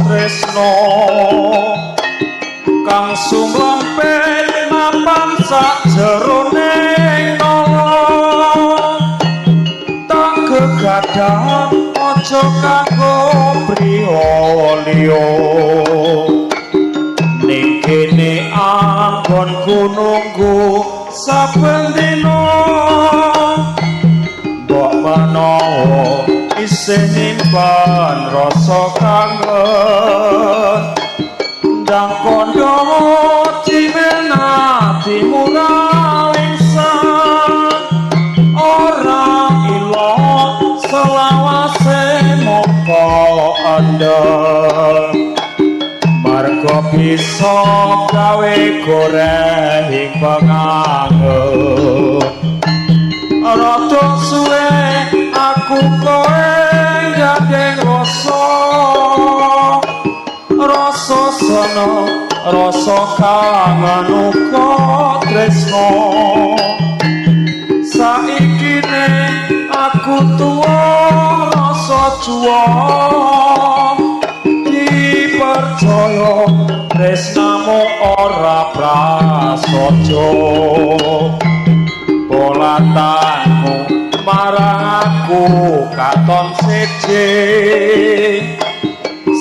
tresno kang sumlempet mapan sakjerone nala, tak gegadah aja kanggo priya liya. Ning kene anggonku nunggu saben dina, mbok menawa isih nyimpen rasa kangen. Ndang kandha cimen atimu ra lingsang, ora ilok selawase mongko endel. Marga bisa gawe goreng ing pengangen, rada suwe aku kowe gandeng rasa, rasa seneng, rasa kangen uga tresno. Saiki ne aku tuwa rasa juwa, dipercaya tresnamu ora prasaja. Polatanmu marang aku katon siji,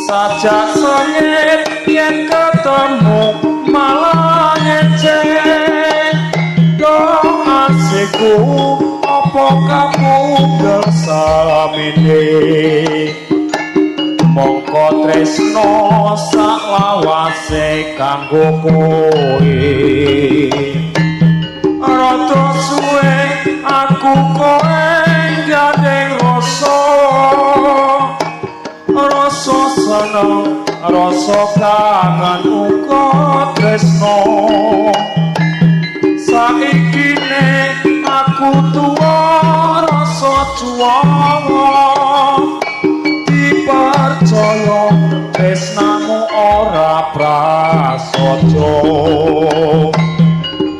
sajak sengit yen ketemu malah ngece. Do asiku apa kapugel samine, mongko tresno saklawase kanggo kowe. Rada suwe aku kowe gandeng rasa, rasa seneng, rasa kangen uga tresno. Saiki ne aku tuwa rasa juwa, dipercaya tresnamu ora prasaja.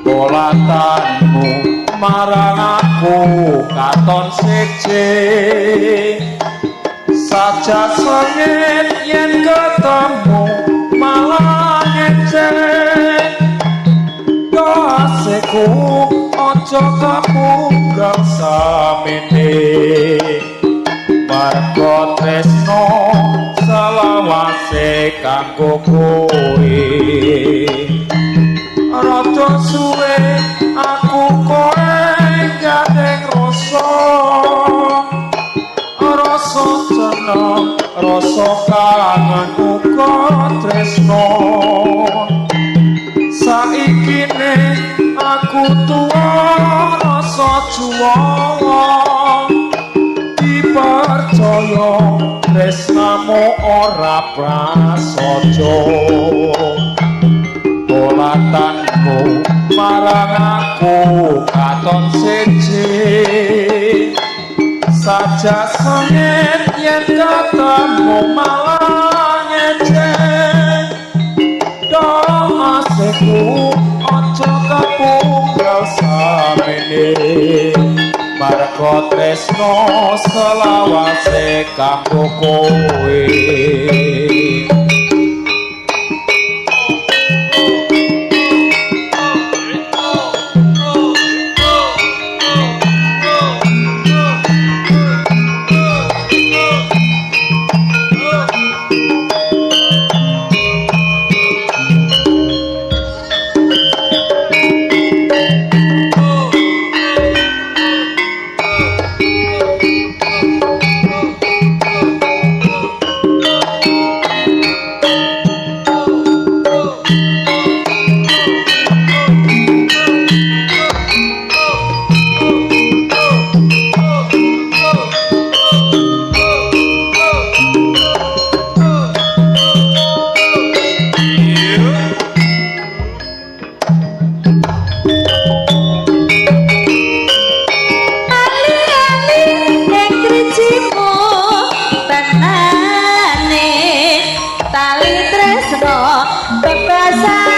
Polatanmu marang aku katon siji, sajak sengit yen ketemu malah ngece. Do asiku aja kapunggal samene, marga tresno selawase kanggo kowe. Rada suwe aku kowe gandeng rasa, rasa seneng, rasa kangen uga tresno. Saiki ne aku tuwa rasa juwa, dipercaya tresnamu ora prasaja. Polatanmu marang aku katon siji, sajak sengit yen ketemu malah ngece. Do asiku aja kapunggal samene, marga tresno selawase kanggo kowe. Tali tresno bebasane.